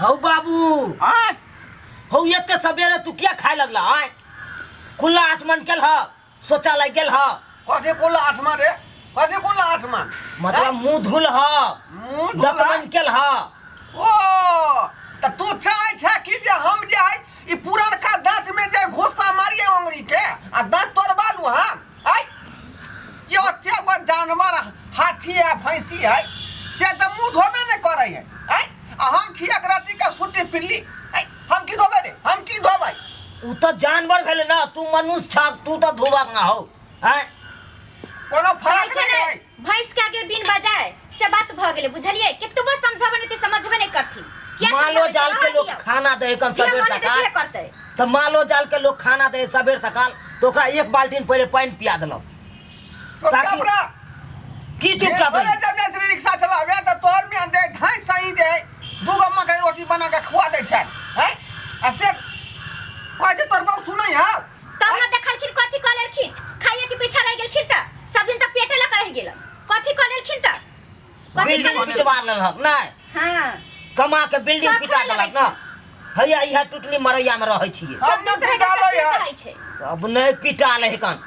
हौ बाबू। आँय? हौ, एते सवेरे तू किया खाए लगला? आय खुला आसमान गेल ह, शौचालय गेल ह। कथी कुल आत्मा रे? कथी कुल आत्मा? मतलब मुंह धुल ह? मुंह धुल? दतमन केल ह? ओ तऽ तू चाहै छै कि जे हम जे है ई पुरनका दाँत में जे घुस्सा मारिए अंगुरी के आ दाँत तोड़बा लू हम? आय ये ओते गो जानवर हाथी है, भैंसी है, से तऽ मुंह धोबे नहि करै है। आय आ हम छी एक रत्ती के सुट्टी पिल्ली। आय हम की धोबै रे? हम की धोबै? उ तऽ जानवर भेलै ना, तू मनुष्य छक, तू तऽ धोबक ना हौ। आय कोनो कहै फर्क छै नहि ने है। भैंस के आगे बिन बजाए से बात भऽ गेलै, बुझलियै? केतबो समझबै नहि तऽ समझबे नहि करथिन। किया मालो समझाबै छै? जाल के रहऽ लोग दियौ। खाना दे कन जे सबेर मन हेतै सकाल से करतै। तऽ मालो जाल के लोग खाना दे सबेर सकाल तऽ ओकरा एक बाल्टीन पहिले पानि पिया देलक तो ताकि कपड़ा की चुपचाप भोरे जब जाइ छलै रिक्शा चलाबे तऽ तोहर मियाँ दे धाँइ सही जे है दूगो मकई रोटी बना के खुआ दै छै हैं, आ से कहै छै तोहर बाप सुनै हौ। तब ने देखलखिन कथी कऽ लेलखिन। खाइए के पीछा रहि गेलखिन तऽ सब दिन तऽ पेटे लऽ कऽ रहि गेल। कथी कऽ लेलखिन तऽ कथी कऽ बिल्डिंग लेलखिन? पिटवा लेलक नहि? हाँ। कमा के बिल्डिंग सब पिटा खुले देलक लगै ना। हैया इएह टुटली मरैया में रहै छियै। सब हम नहि दूसरे के पिटाबै से है। चाहै छै। सब नहि पिटा ले कन,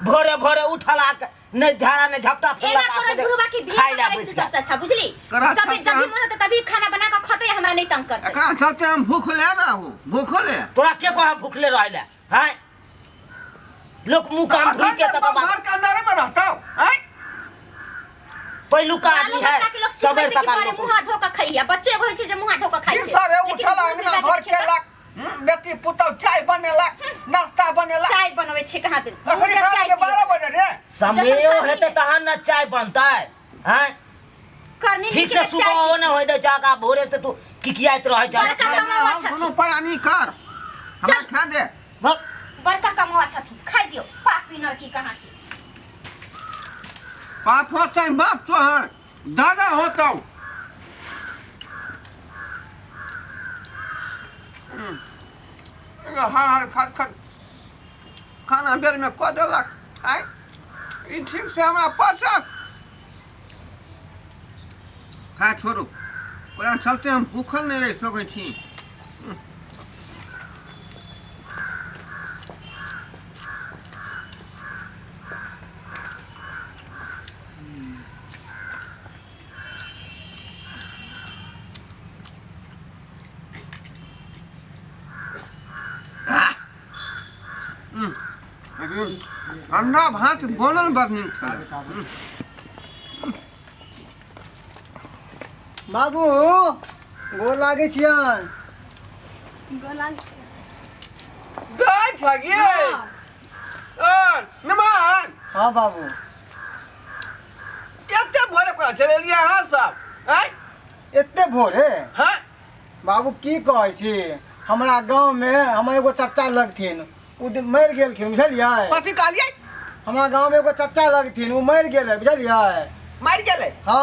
भोरे भोरे उठला के नहि झाड़ा नहि झपटा एना फेरलक आ करै सोझे बुढ़वा की भीख खाय लए करै बैस छी गेल। सबसे अच्छा, बुझली? करा सब छक्का। जब भी मन होतै तभी खाना बना कऽ खतै, हमरा नहि तंग करतै। एकरा चलते हम भूखले रहू, भूखले। तोरा के कहे भूखले रहै लए? हैं, लोक मुंह कान धोइ के तकर बाद घर के अंदर में रहतौ? आँय? पहिलुका बालो आदमी है बच्चा के लोग सिखबै सबेर छै कि सकाल बड़े लोक मुँह हाथ धो कऽ खइया। बच्चो एगो होइ छै जे मुँह हाथ धो कऽ खाइ की छै। सरे लेकिन उठल बूढ़ अंगना बुढ़बा के घर देखियौ तऽ केलक, बेटी पुतहु चाय बनेलक, नाश्ता बनेलक। चाय बनबै छै कहाँ दिन। अखनी मुँह रात चाय के पियै। 12 बजे रे। समयो जैसन हेतै करनी। तहन ने चाय बनतै? हैं, करनी ठीक नीक से के सुबह चाय हो नहि होइ दै छै, भोरे से तू किकियाइत रहै छै। बड़का कमावा हम छथिन। दुनू प्राणी कर हमरा चल। खा दे। भक। बड़का कमावा छथिन, खाइ दियौ। पापी नरकी कहाँ की। बाप होतै, बाप तोहर दादा होतौ। हर हर खट खट खाना बेरमे कऽ देलक। आइ ई ठीक से हमरा पचत? खा छोड़ू, ओकरा चलते हम भूखल नहि रहि सकै छी। अंडा भात बनल बड़ नीक छलै। बाबू, गोर लागै छियन। दै छगिए नमन। हाँ बाबू। एते भोरे कोना चलि एलियै अहाँ सब? आँय? एते भोरे? हाँ। बाबू, की कहै छी, हमरा गाँवमे हमर एगो चचा लगथिन, ओ मरि गेलखिन, बुझलियै? कथी कहलियै? हमरा गाँवमे एगो चचा लगथिन, ओ मरि गेलै, बुझलियै? मरि गेलै? हाँ।